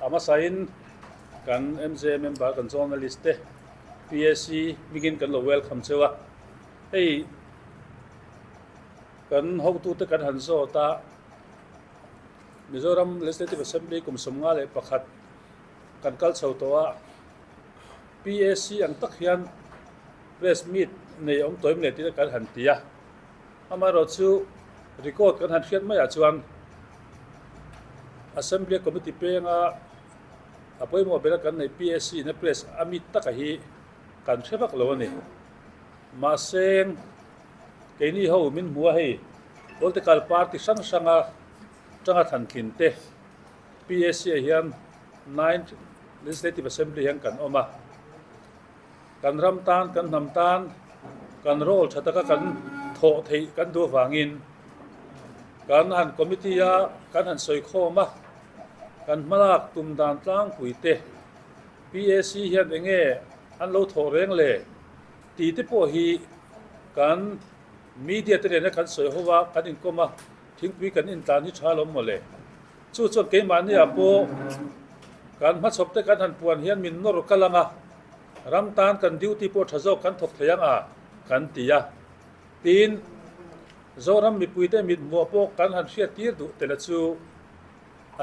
A hmasain kan MJ member kan journalist te PAC hmingin kan lo welcome cheu a. Hei kan hotute kan han zawt a, Mizoram Legislative Assembly kum 51 kan kal chho tawh a, PAC ang tak hian press meet nei awm tawh em le tih kan han ti a. Amaherawhchu record kan han hriat maiah chuan Assembly Committee penga a pawimawh bera kan neih PAC in a press a meet taka hi kan hre vak lo a ni. Mahse keini ho min hmu a hei political party hrang hranga tanga thlantlin te PAC ah hian Ninth Legislative Assembly hian kan awm a. Kan ram tan, kan hnam tan, kan role tha taka kan thawh theih kan duh avangin kan han committee a kan han sawi khawm a, kan hmalak tum dan tlangpui te PAC hian eng nge an lo thawh reng le tih te pawh hi kan media te nena kan sawi ho a, kan inkawm a, thingpui kan intlan hi tha lo maw le. Chu chuan keimahni ah pawh kan hmachhawp te kan han puan hian min nawr kal ang a, ram tan kan duty pawh tha zawk kan thawk thei ang a kan ti a. Tin, Zoram mipuite mithmuah pawh kan han hriat tir duh tel a chu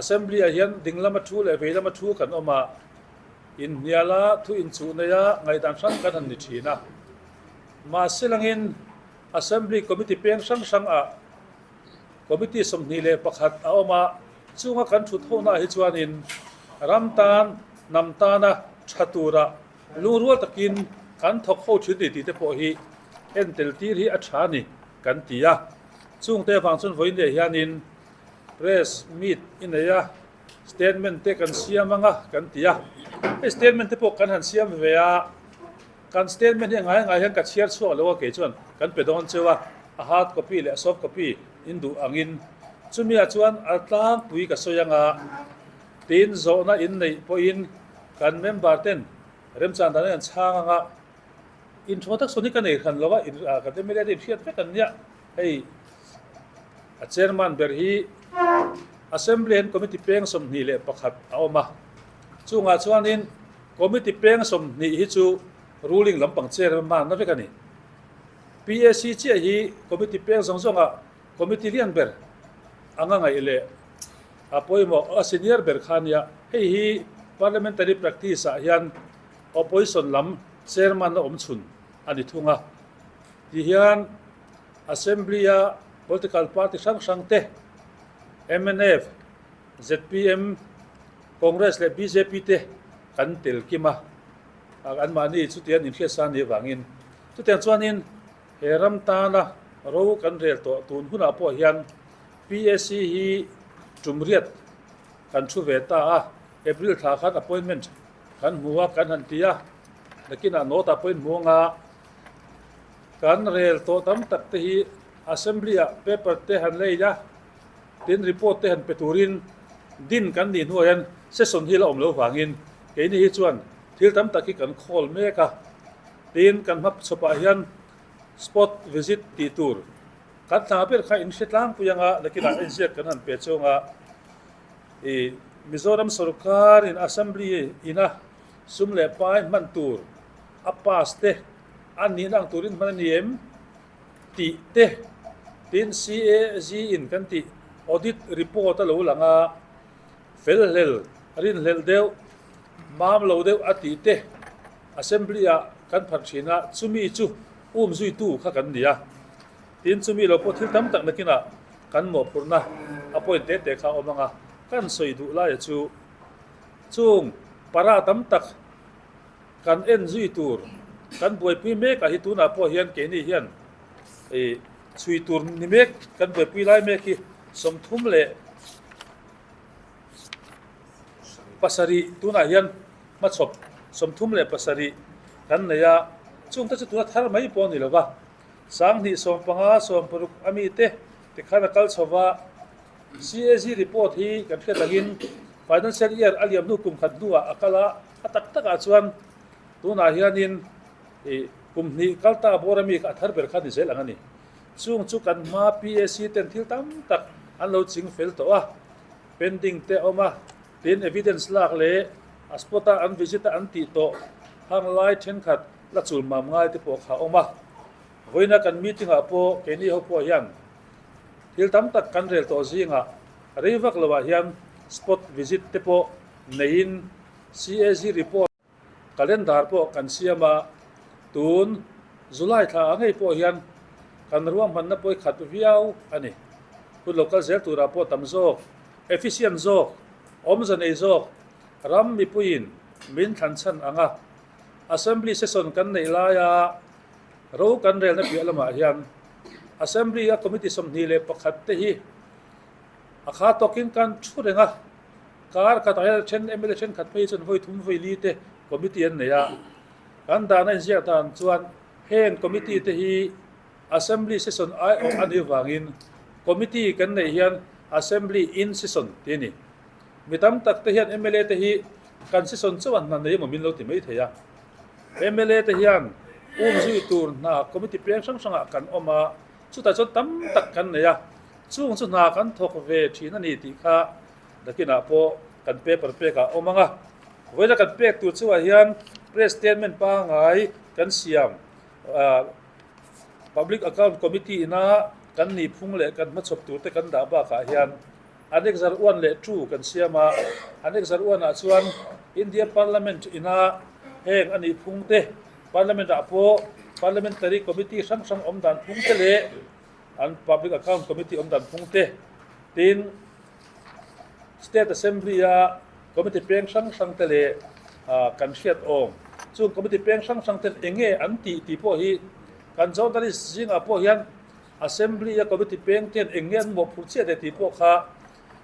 Assembly ah hian ding lama thu leh vei lama thu kan awm a, inhnial a, thu inchuh nei a, ngaihdan hrang kan han ni thin a. Mahse langin Assembly Committee peng hrang hrang ah Committee 21 a awm a, chunga kan thut honaah hi chuanin ram tan, hnam tana tha tura lungrual takin kan thawk ho thin ni tih te pawh hi entel tir hi a tha a ni kan ti a. Chungte avang chuan vawiin leh hianin press meet i nei a, statement te kan siam anga kan ti a. Hei statement te pawh kan han siam ve a. Kan statement hi a ngai ngai hian ka chhiar chhuak lo a kei chuan kan pe dawn cheu a, a hard copy leh a soft copy in duh angin. Chumi ah chuan a tlangpui ka sawi anga tin zawhna in neih pawhin kan member ten remchan dan in an chhang anga inthaw tak sawn hi ka nei hran lo a, kan mla te inhriat vek an nia. Hei a chairman ber hi Assembly and Committee peng 21 a awm a, chungah chuanin Committee peng 20 hi chu ruling lampang chairman na vek a ni. PAC chiah hi committee peng zawng zawnga committee lian ber anga ngaih leh a pawimawh a senior ber kha a nia. Hei hi parliamentary practice ah hian opposition lam chairman a awm chhun a ni thung a. Tihian Assembly-a political party hrang hrang te, mnf, zpm, Congress leh bjp te kan tel kim a, anmahni chutiang inhriatsa nih avangin. Chutiang chuanin he ram tana ro kan rel tawh tun hunah pawh hian PAC hi tum riat kan thu ve ta a, April thla khan appointment kan hmu a kan han ti a, nakinah note ah pawh in hmu anga kan rel tawh tam tak te hi Assembly ah paper te han lei a, Tin, report te han pe turin din kan nih hnuah hian session hi la awm lo vangin keini hi chuan thil tam tak hi kan khawl mek a. Tin, kan hma chhawpah hian spot visit tih tur kan hna ber kha in hre tlangpui anga nakinah enziak kan han pe chunga i Mizoram sorkar in assembly ina sum leh pai hman tur a pass te a nihna ang turin hman a ni em? Tih te, tin CAG in kan tih audit report a lo lang a, fel hlel, rinhlelh deuh, mam lo deuh a tih te Assembly ah kan phan thin a, chumi chu um zuitu kha kan ni a. Tin chumi lo pawh thil tam tak nakinah kan mawhphurhna a point te te kha a awm ang a, kan sawi duh laia chu chung para tam tak Kan en zui tur kan buaipui mek ah hi tunah pawh hian keini hian ih chhui tur ni mek kan buaipui lai mek hi 37 tunah hian hmachhawp 37 kan nei a, chungte chu tuna thar mai pawh a ni lo va, 2015 16 a mite tikhan a kal chho va, CAG report hi kan hriat angin financial year a liam hnu kum khat hnuah a kal a. A tak takah chuan tunah hianin ih kum hnih kal ta bawr ami kha a thar ber kha ni zel ang a ni. Chung chu kan hma PAC ten thil tam tak an lo ching fel tawh a, pending te a awm a, Tin, evidence lak leh a spot a an visit a an tih tawh hang lai thenkhat la chul mam ngai te pawh kha a awm a. Vawiina kan meeting ah pawh keini ho pawh hian thil tam tak kan rel tawh zingah rei vak lo ah hian spot visit te pawh neiin CAG report Calendar pawh kan siam a, tun July thla ah ngei pawh hian kan ruahmanna pawi khat viau a ni. Hun lo kal zel turah pawh tam zawk, efficient zawk, awmze nei zawk ram mipuiin min thlan chhan ang a. Assembly session kan neih laia ro kan relna piah lamah hian Assembly a committee 21 te hi a kha tawkin kan thu reng a. Kar khatah hian then mla thenkhat phei chuan vawi thum vawi li te committee an nei a, kan dahna inziak dan chuan heng committee te hi assembly session aiawh a nih vangin committee kan neih hian assembly in session tih a ni. Mi tam tak te hian mla te hi kan session chauh a hna nei emaw min lo ti mai thei a, mla te hian um zui tur hna committee peng hrang hrangah kan awm a, chutah chuan tam tak kan nei a, chung chu hna kan thawk ve thin a ni tih kha Nakinah pawh kan paper pekah a awm ang a, vawiina kan pek tur chungah hian press statement pangngai kan siam Public Account Committee ina kan nihphung leh kan hmachhawp turte kan dah bakah hian Annexure 1 leh 2 kan siam a, Annexure 1 ah chuan India Parliament ina heng a nihphung te, Parliament ah pawh Parliamentary Committee hrang hrang awm dan phung te leh an Public Account Committee awm dan phung te, tin, State Assembly-a committee peng hrang hrang te leh kan hriat awm. Chung committee peng hrang hrang ten eng nge an tih tih pawh hi kan journalist zingah pawh hian Assembly-a committee peng ten eng nge an mawhphurh chiah leh tih pawh kha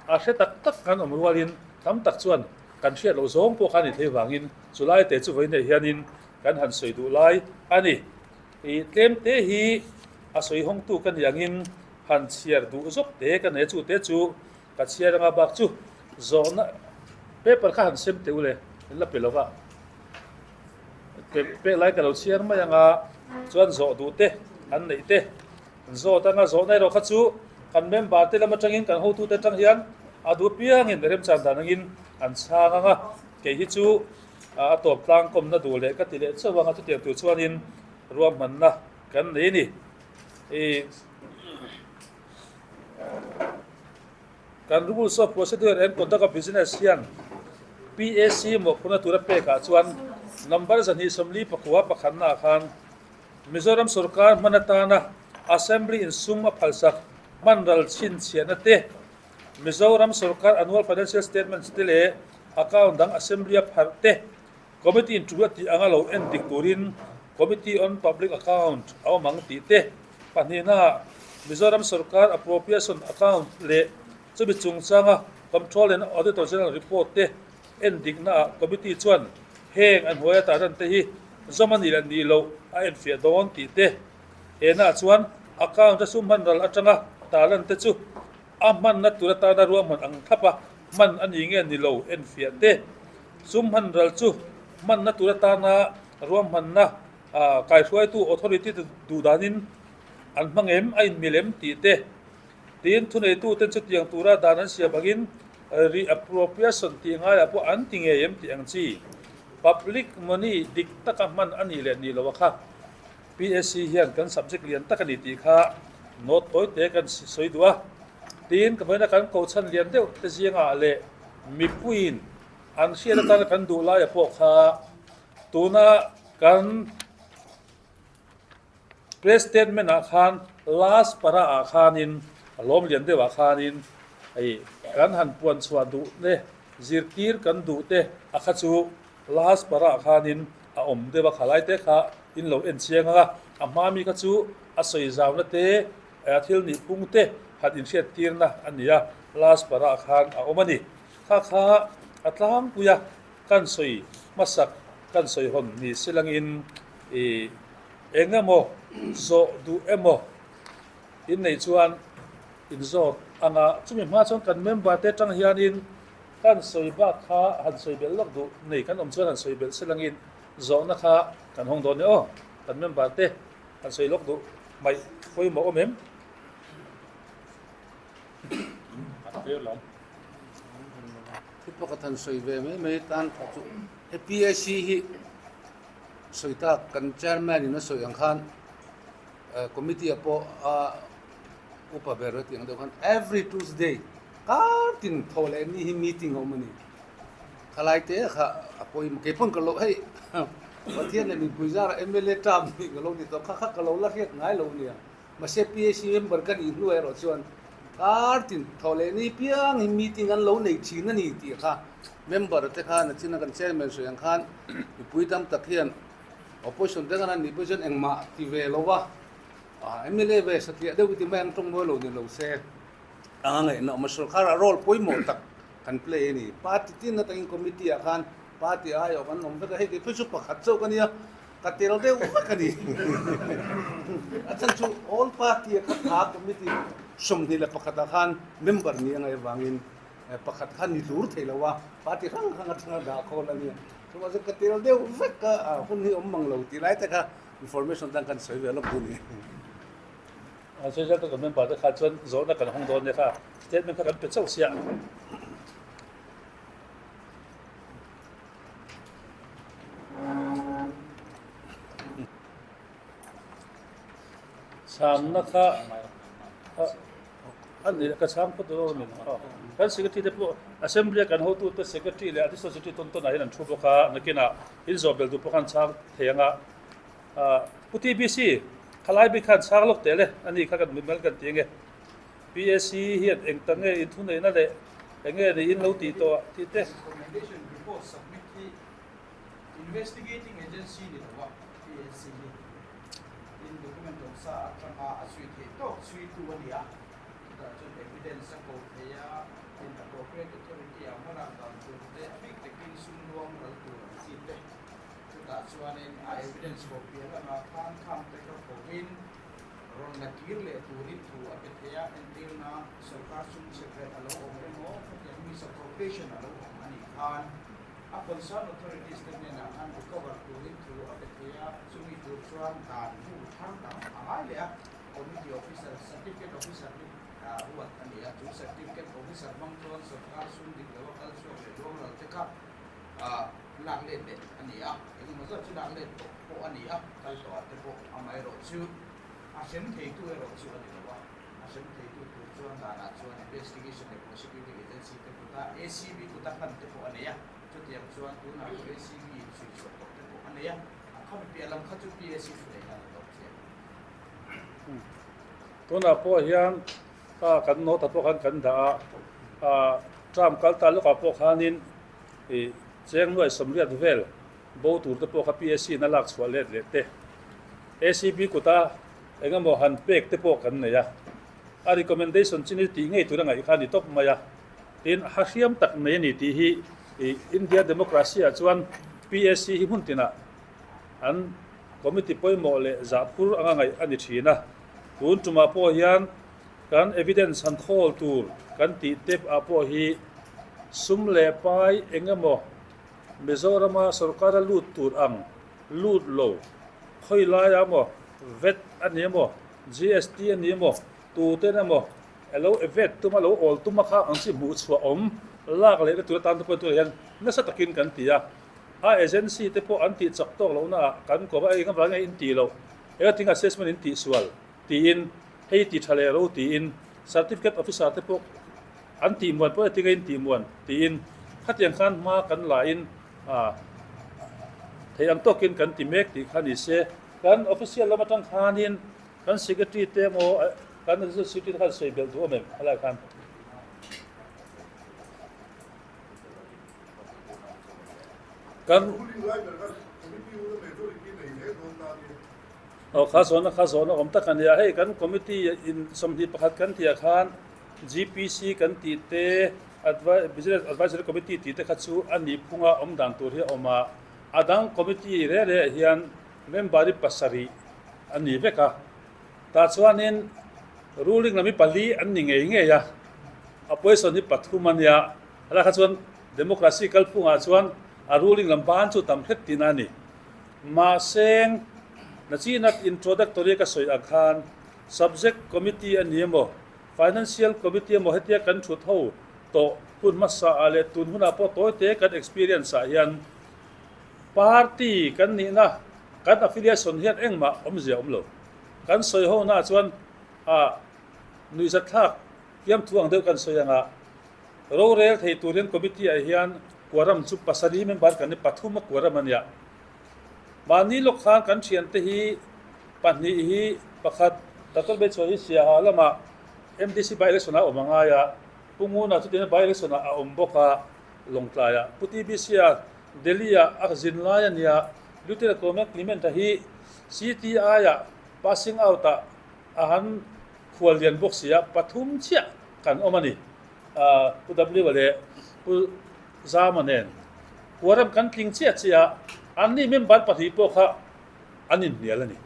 a hre tak tak kan awm rualin tam tak chuan kan hriat loh zawng pawh kha a ni thei vangin chulai te chu vawiin hianin kan han sawi duh lai a ni. I tlem te hi a sawi hawngtu ka ni angin Han chhiar duh zawk te ka nei a, chu te chu ka chhiar anga bak chu zawhna paper kha han sem teh u le, in la pe lo va, pek lai ka lo chhiar mai anga chuan zawh duh te an neih te an zawt anga zawhna erawh kha chu kan member te lam atangin kan hotute atang hian a duh apiangin remchan dan angin an chhang anga kei hi chu a tawp tlang kawmna duh leh ka ti leh chauh anga chutiang tur chuanin ruahmanna kan nei a ni. I kan Rules of Procedure and Conduct of Business hian PAC mawhphurhna tura pekah chuan number 244 pakhatnaah khan Mizoram sorkar hman atana Assembly in sum a phalsak hman ral chhinchhiahna te, Mizoram sorkar Annual Financial Statements te leh account dang Assembly a pharh te, Committee in tul a tih anga lo en dik turin Committee on Public Account a awm ang tih te, pahnihnaah Mizoram sorkar Appropriation Account leh chumi chungchanga Comptroller and Auditor General report te en diknaah Committee chuan heng an hnuaia tarlan te hi zawm a nih leh nih loh a enfiah dawn tih te, henaah chuan account a sum hman ral atanga tarlan te chu A hmanna tur atana ruahman ang thlap a, hman a ni nge ni lo enfiah te. Sum hman ral chu hmanna tur atana ruahmanna kaihruaitu authority te duh danin an hmang em, a inmil em tih te. Tin, thuneituten chutiang tura dan an siam angin reappropriation tih ngaiah pawh an ti ngei em tih ang chi. Public money dik taka hman a nih leh nih loh a kha. PSC hian kan subject lian tak a ni tih kha note tawi te kan sawi duh a, tin ka hmawina kan kohchhan lian deuh te zingah leh mipuiin an hriat atana kan duh laia pawh kha tuna kan press statement ah khan last para ah khanin a lawm lian deuh ah khanin hei kan han puan chhuah duh te zirtir kan duh te a kha chu Last parah khanin a awm deuh a, khalai te kha in lo en chiang ang a, a hma mi kha chu a sawi zauna te, a thil nih phung te han inhriat tirna a ni a, last parah khan a awm a ni. Kha kha a tlangpui a, kan sawi hmasak, kan sawi hawn ni silangin i eng emaw zawh duh emaw in neih chuan in zawt ang a, chumi hma chuan kan member te atang hianin Kan sawi bak kha han sawi belh lawk duh nei kan awm chuan han sawi belh selangin zawhna kha kan hawng dawn e aw. Kan member te han sawi lawk duh mai pawimawh awm em? pakhat han sawi ve mai mai tan tha chu he PAC hi sawi tak kan chairman in a sawi ang khan committee ah pawh a upa ber a tih ang deuh khan every Tuesday kar tin thaw leh ni hi meeting a awm a ni. Khalai te kha a pawimawh kei pawn ka lo hei Pathian leh mipui zara mla term nih ka lo ni tawh kha kha ka lo la hriat ngai lo nia. Mahse PAC member ka nih hnuah erawh chuan kar tin thaw leh ni piang hi meeting an lo nei thin a ni tih kha member te khan a china kan chairman sawi ang khan mipui tam tak hian opposition te khan an nih pawh chuan engmah ti ve lo va, mla ve satliah deuh hi ti mai ang tawng mawi lo ni lo se anga ngaihna awm a, sorkharah role pawimawh tak kan play a ni. Party tin atangin committee ah khan party aiawh kan awm vek a, hei kei phei chu pakhat chauh ka nia. Ka tel deuh vek a ni. A chhan chu All Party a kha tha committee 21 ah khan member ni a ngaih avangin pakhat kha ni hlur thei lo a, party hrang hrang atanga dah khawl a nia. Chuvang chuan ka tel deuh vek a, hun hi awm mang lo tih lai te kha information tan kan sawi ve lawk duh a ni. A sawi zat kan member te kha chuan zawhna kan hawng dawn nia kha, statement kha kan pe chauh sia. Chhamna kha a ni ka chhang phawt dawn a ni kan secretary te pawh assembly a kan hotu te secretary leh additional secretary tawn tawn ah hian an thu bawk a nakinah in zawh belh duh pawh khan chhang thei ang a Pu TBC khalai bik khan chhang lawk teh le a ni kha kan mimal kan ti ange. PAC hian eng ta nge in thuneihna leh eng nge ni in lo tih tawh ah tih te. Recommendation report submit hi investigating agency ni lo a, PAC hi tin document awm sa atanga a chhui theih tawk chhuitu a ni a, chutah chuan evidence a ko thei a, tin appropriate authority ah hmalak dan tur te a bik takin sum luang ral tur ang chi te chutah chuanin a evidence ko piah lamah khan khang te kha kovin Rawn la kir leh turin thu a pe thei a, entirna sorkar sum chhekret a lo awm emaw, khatiang misappropriation a lo awm a nih khan a concern authorities te hnenah khan recover turin thu a pe thei a, chumi tur chuan dan bu thar dang a ngai leh a, committee officer, certificate officer hi ruat a ni a, chu certificate officer hmang chuan sorkar sum dik lo a kal chhuak leh luangral te kha lak let leh a ni a, engemaw zat chu lak let tawh pawh a ni a, kal tawhah te pawh amaherawh chu a hrem theitu erawh chu a ni lo a, a hrem theitu tur chuan danah chuan investigation leh prosecuting agency te kuta ACB kuta hlan te pawh a nei a, chutiang chuan tunah pawh ACB in chhui chhuah tawh te pawh a nei a, a khami piah lam kha chu PAC thu neihna a ni tawp chiang. Tunah pawh hian kha kan note ah pawh khan kan dah a, term kal ta lawkah pawh khanin I cheng nuai 80 vel bo tur te pawh kha PAC in a lak chhuah let leh te. ACB kuta eng emaw han pek te pawh kan nei a. A recommendation chin hi tih ngei tur a ngaih kha a ni tawp mai a. Tin, ha hriam tak nei a ni tih hi i India democracy ah chuan PAC hi hmun tinah an committee pawimawh leh zahphur anga ngaih a ni thin a. Tun tumah pawh hian Kan evidence han khawl tur kan tih tep ah pawh hi sum leh pai eng emaw Mizorama sorkara lut tur ang lut lo, khawi lai ah maw vat a ni emaw, GST a ni emaw, tuten emaw alo vat tum a lo awl tum a kha ang chi hmuh chhuah awm lak leh na tur atan te pawh tunah hian nasa takin kan ti a. A agency te pawh an tih chak tawk lohna ah kan kawp a, eng avangin a intih loh, engatinge assessment in tih sual tiin hei ti tha leh ro tiin certificate officer te pawh an tih muan pawh entinge in tih muan tiin khatiang khan hma kan la in ah thei ang tawkin kan ti mek tih kha ni se kan official lam atang khanin kan secretary te emaw kan assistant secretary te khan sawi belh duh awm em helai khan. Kan Aw kha zawhna kha zawhna awm tak a nia, hei kan committee in 21 kan tih ah khan GPC kan tih te Business Advisory Committee tih te kha chu a nih phunga awm dan tur hi a awm a, a dang committee reh reh ah hian member hi pasarih a ni vek a, tah chuanin ruling lam hi pali an ni ngei ngei a, opposition hi pathum a nia, helai kha chuan democracy kalphungah chuan a ruling lam ban chu tam hret tihna a ni. Mahse, nachinat introductory ka sawi ang khan Subject Committee a ni emaw, Financial Committee emaw hetia kan thut ho tawh. Hun hmasa ah leh tun hunah pawh tawite kan experience ah hian party kan nihna kan affiliation hian engmah awmzia a awm lo. Kan sawi ho naah chuan ah nuihzatthlak fiamthu ang deuh kan sawi anga rorel thei turin committee ah hian quorum chu pasarih member kan ni pathum a quorum a nia. Mahni lawk khan kan thiante hi pahnih hi pakhat Doctor Beichhuah hi Siaha lamah MDC by election ah a awm a ngai a, Pu Nguna chutin by election ah a awm bawk a, Lawngtlai ah Pu TBC a Delhi ah a zin lai a nia, Lieutenant Colonel Clement a hi CTI ah passing out ah a han khual lian bawk si a, pathum chiah kan awm a ni, Pu W a leh Pu Zama nen. Quorum kan tling chiah chiah a, anni member pahnih pawh kha an inhnial a ni.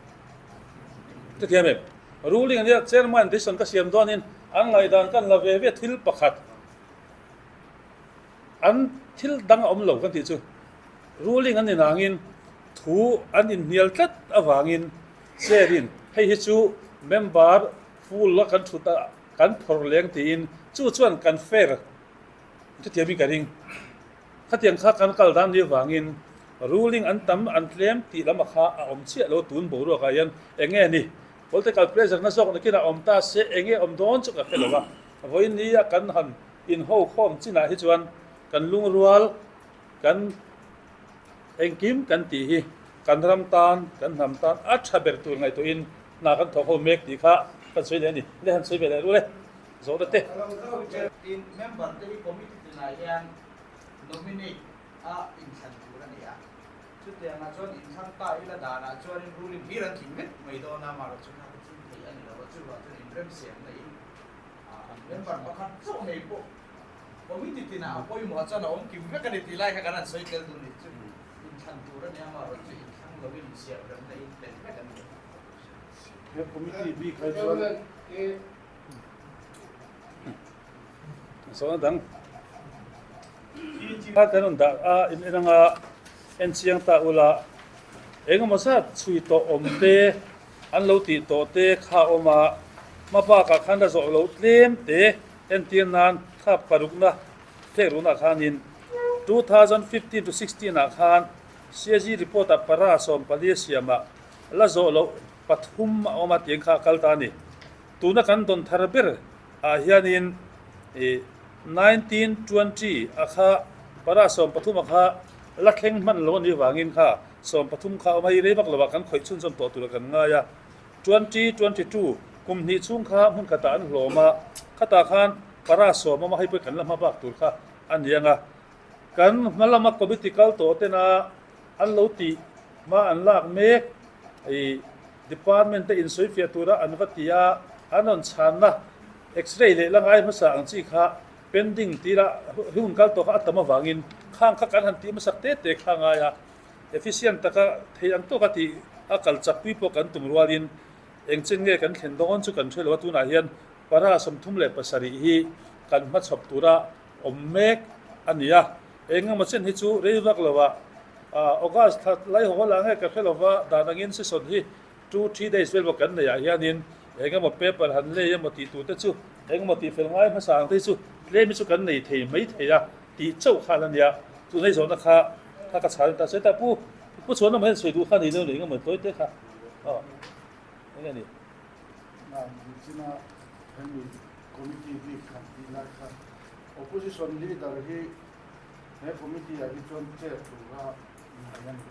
Chutiang em? Ruling a nia, chairman decision ka siam dawnin an ngaihdan kan la ve ve thil pakhat an thil dang a awm lo kan tih chu ruling an inangin thu an inhnial tlat avangin chair in hei hi chu member full a kan thut a kan phawrh leng tiin chu chuan kan fair Chutiang hi ka ring. Khatiang kha kan kal dan ni avangin ruling an tam an tlem tih lam a kha a awm chiah lo tun boruak ah hian eng nge ni political pressure na zawk nakin a awm ta se eng nge awm dawn chu ka hre lo a. Vawiin ni a kan han inho khawm chinah hi chuan kan lungrual kan engkim kan tih hi kan ram tan kan hnam tan a tha ber tur ngaihtuahin hna kan thawk ho mek tih kha kan sawi leh a ni. Le han sawi ve leh rul e. Zawhna te. Tin, member te hi committee tinah hian nominate a inthlan tur a ni a. Chutiangah chuan inthlang ta ila danah chuanin ruling hlir an tling vek mai dawn a, amaherawhchu kha ka thil theih a ni lo a, chuvang chuan inremsiamna in member pakhat chauh nei pawh committee tinah a pawimawh chuan a awm kim vek a ni tih lai kha kan han sawi tel duh ni chu inthlan tur a ni a, amaherawhchu inthlang lovin insiamremna in tel vek a ni. He committee bik hai chuan Sawna dang kha kan rawn dah a in en anga en chiang ta ula engemaw zat chhui tawh awm te an lo tih tawh te kha a awm a hma bakah khan la zawh loh tlem te entir nan kha parukna phek ruhna khanin 2015 to 16 ah khan CAG report ah para 14 a siam ah la zawh loh pathum a awm a tiang kha a kal ta a ni. Tuna kan dawn thar ber ah hianin ih 1920 a kha para 13 a kha la thleng hman lo a nih vangin kha 13 kha a awm a, hi rei vak lovah kan khawih chhunzawm tawh tura kan ngai a. 2022 kum hnih chhung kha hmun khatah an hlawm a, khatah khan para sawm awm a, hei pawh kan la hma bak tur kha a ni ang a. Kan hma lama committee kal tawh tena an lo tih hma an lak mek ih Department te insawifiah tura an va ti a, an rawn chhanna X-ray leh la ngai hmasa ang chi kha pending tira hun kal tawh kha a tam avangin khang kha kan han tih hmasak te te kha a ngai a, efficient taka thei ang tawka tih a kal chakpui pawh kan tum rualin engchen nge kan thlen dawn chu kan hre lo a, tunah hian para 37 hi kan hmachhawp tura awm mek a ni a, engemaw chen hi chu rei vak lo ah August thla lai haw lah nge ka hre lova dan angin session hi two three days vel maw kan neih ah hianin engemaw paper han lei emaw tih tur te chu engemaw tih fel ngai hmasa ang te hi chu tlem hi chu kan nei thei mai thei a tih chauh khan a nia chu nei zawhna kha kha ka chhar ta sawi ta pu pu chhuan emaw hian sawi duh kha ni deuh engemaw tawi te kha aw enge ni. China hemi committee bik khan tih lai kha opposition leader hi He committee ah hi chuan chair tura ngai a ni.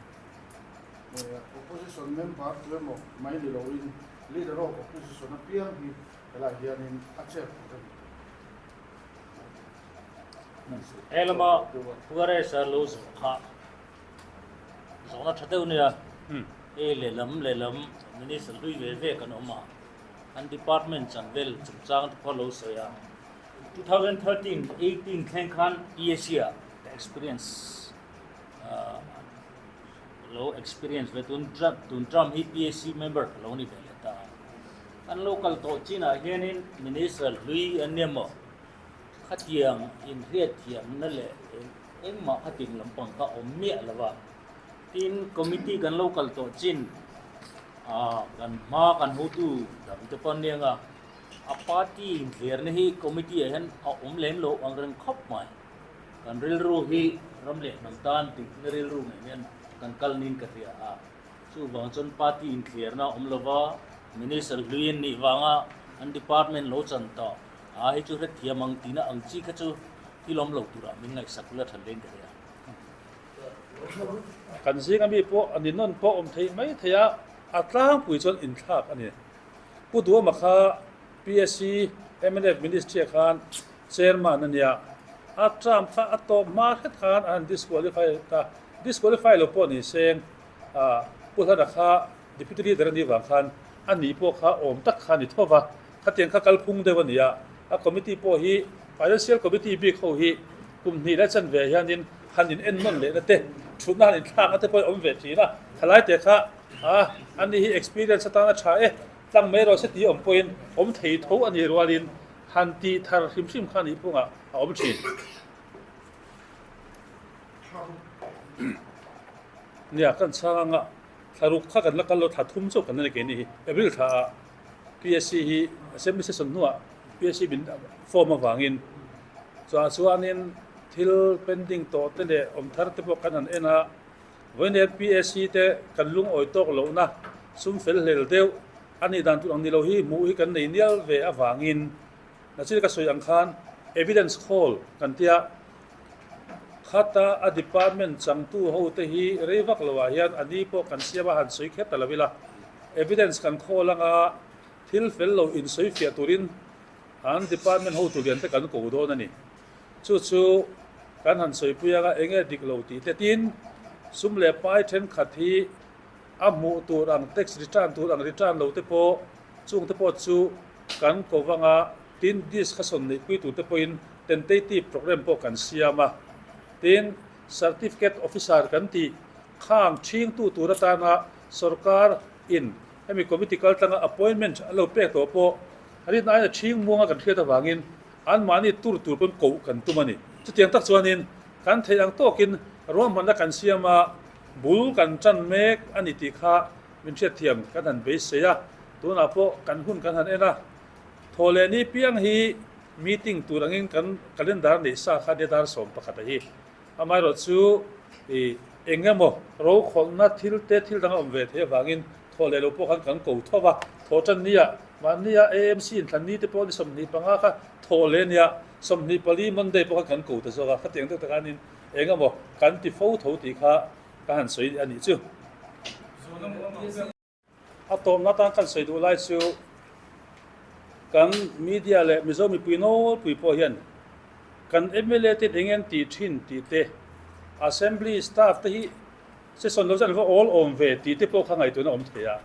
Opposition member tu emaw mai ni loin leader of opposition apiang hi helaiah hianin a chair tur a ni. He lama Puaresa lo zawh kha zawhna tha deuh nia, hei lehlam lehlam minister hlui ve ve kan awm a, an department chan vel chungchang te pawh lo sawi a. 2013 18 thleng khan PSC ah ka experience lo experience ve tun tun term hi PSC member ka lo ni ve leh ta a. An lo kal tawh chinah hianin minister hlui an nia maw khatiang inhriatthiamna leh engmah khatin lampang kha awm miah lo va. Tin committee kan lo kal tawh chin kan hma kan hotu dang te pawh an nia nga. A party inthlerna hi committee ah hian a awm lem lo ang reng khawp mai. Kan rilru hi ram leh hnam tan dikna rilru ngei hian kan kal niin ka hria a. Chuvang chuan party inthliarna a awm lova, Minister hlui an nih vanga an department lo chan tawh a hi chu hrethiam ang tihna ang chi kha chu thil awm lo turah min ngaihsak ula tha hlein ka hria. Kan zinga mi pawh a ni nawn pawh awm thei mai thei a, a tlangpui chuan inthlak a ni. Pu Duama kha PSC mnf Ministry-ah khan Chairman a nia, a term kha a tawp hma hret khan a han disqualify ta, disqualify lo pawh ni seng Pu Hlana kha Deputy Leader a nih vang khan a nih pawh kha awm tak kha a ni tho va, khatiang kha kalphung deuh a ni a, a committee pawh hi Financial Committee bik ho hi kum hnih leh chanve hianin han in en nawn lehna te, thutna han inthlakna te pawh a awm ve thin a, thalai te kha a ni hi experience atana tha e, tlang mai rawh se tih awm pawhin awm thei tho a nih rualin han tih thar hrim hrim kha nih phungah a awm thin. Nia kan chhang anga thla ruk kha kan la kal lo thla thum chauh kan la ni keini hi April thla ah PSC hi Assembly session hnuah PSC min form avangin chua chuanin thil pending tawh te leh awm thar te pawh kan han en a vawiin PSC te kan lungawi tawk lohna sum fel hlel deuh a nih dan tur ang ni lo hi hmuh hi kan nei nial ve avangin nachin ka sawi ang khan evidence call kan tia Khata a department changtu ho te hi rei vak lo ah hian a ni pawh kan siam a han sawi kher ta lo ila evidence kan khawl anga thil fel lo in sawi fiah turin an department hotu lian te kan ko dawn a ni. Chu chu kan han sawipui anga enge dik lo tih te tin sum leh pai thenkhat hi a hmuh tur ang tax return tur ang return lo te pawh chung te pawh chu kan ko vanga Tin, discussion neihpui turte pawhin tentative programme pawh kan siam a. Tin, Certificate Officer kan tih khang chhingtu tur atana sorkar in hemi committee kal tlanga appointment an lo pek tawh pawh a rinna aiin a chhing muanga kan hriat avangin anmahni tur tur pawn koh kan tum a ni. Chutiang tak chuanin kan theih ang tawkin ruahmanna kan siam a, bul kan tan mek a ni tih kha min hriatthiam kan han beisei a. Tunah pawh kan hun kan han en a. Thaw leh ni piang hi meeting tur angin kan calendar neih sa kha nia dar 11 a hi. Amaherawh chu ih eng emaw rokhawlhna thil te thil dang a awm ve thei avangin thaw leh lo pawh khan kan ko tho va. Thaw tan nia mahnia AMC inthlan ni te pawh ni 25 kha thaw leh nia 24 Monday pawh khan kan ko ta zawk a. Khatiang deuh takah anin eng emaw kan ti fo tho tih kha ka han sawi a nih chu. A tawpna atan kan sawi duh lai chu kan media leh Mizo mipui nawlpui pawh hian kan mla te eng nge an tih thin tih te, Assembly staff te hi session lo chu an va awl awm ve tih te pawh kha ngaihtuahna awm thei a.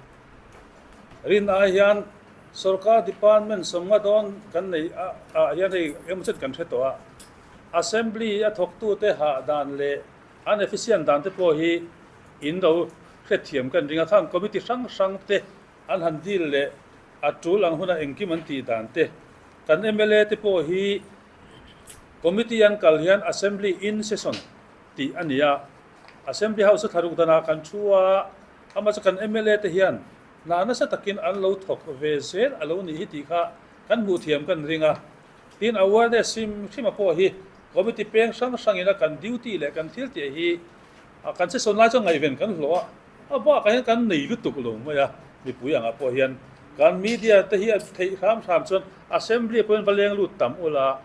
Rin ai hian sorkar department sawmnga dawn kan nei ah hian hei engemaw chet kan hre tawh a, Assembly a thawktute hah dan leh an efficient dan te pawh hi In lo hrethiam kan ring a, khang committee hrang hrang te an han deal leh a tul ang huna engkim an tih dan te, kan mla te pawh hi committee an kal hian assembly in session tih a ni a, assembly house a thlaruk danah kan thu a, amah chu kan mla te hian hna nasa takin an lo thawk ve zel a lo nih hi tih kha kan hmuh thiam kan ring a, tin awareness hrim hrima pawh hi committee peng hrang hrangin a kan duty leh kan thil tih hi A kan che sawn lai chuan ngaihven kan hlawh a, a bakah hian kan nei lutuk lo mai a, mipui angah pawh hian kan media te hi a theih hram hram chuan assembly pawhin va leng lut tam ula,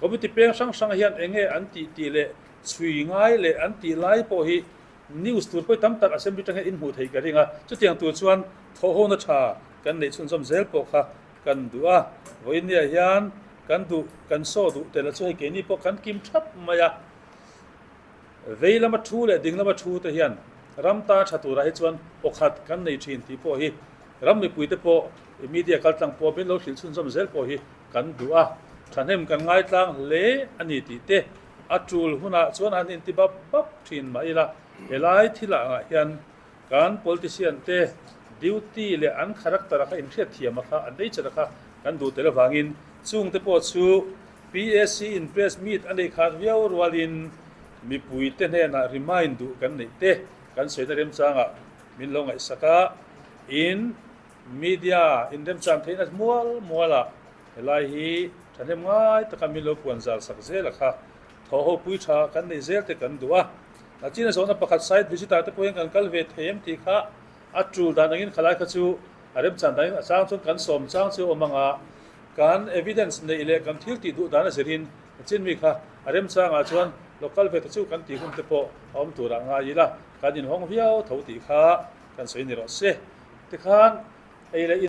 committee peng hrang hrang hian eng nge an tih tih leh chhui ngai leh an tih lai pawh hi news tur pawh tam tak assembly tang hian inhmuh theih ka ring a, chutiang tur chuan thawhhona tha kan neih chhunzawm zel pawh kha kan duh a, vawiin hian kan duh kan saw duh tel a chu hei keini pawh kan kim thap mai a. Vei lama thu leh ding lama thu te hian ram tan tha turah hi chuan awkhat kan nei thin tih pawh hi ram mipuite pawh media kaltlang pawh min lo hrilh chhunzawm zel pawh hi kan duh a, thahnem kan ngaitlang hle a ni tih te a tul hunah chuan han inti bap bap thin mah ila helai thilah angah hian kan politician te duty leh an character a kha inhriatthiam a kha an nature a kha kan duh tel avangin chungte pawh chu PAC in press meet a neih khat viau rualin mipuite hnenah remind duh kan neih te kan sawina remchangah min lo ngaihsak a, in media in remchang theihna mual mualah helai hi thahnem ngai taka min lo puan zal sak zel a kha. Thaw ho pui tha kan nei zel te kan duh a. A chin a zawhna pakhat site visit ah te pawh hian kan kal ve thei em tih kha a tul dan angin khalai kha chu a remchan danin a chang chuan kan sawm chang chu a awm ang a, kan evidence neih leh kan thil tih duh dan a zirin a chin mi kha a remchangah chuan lo kal ve ta chu kan tih hun te pawh a awm turah ngai ila kan inhawng viau tho tih kha kan sawi ni rawh se. Tikhan ei leh in.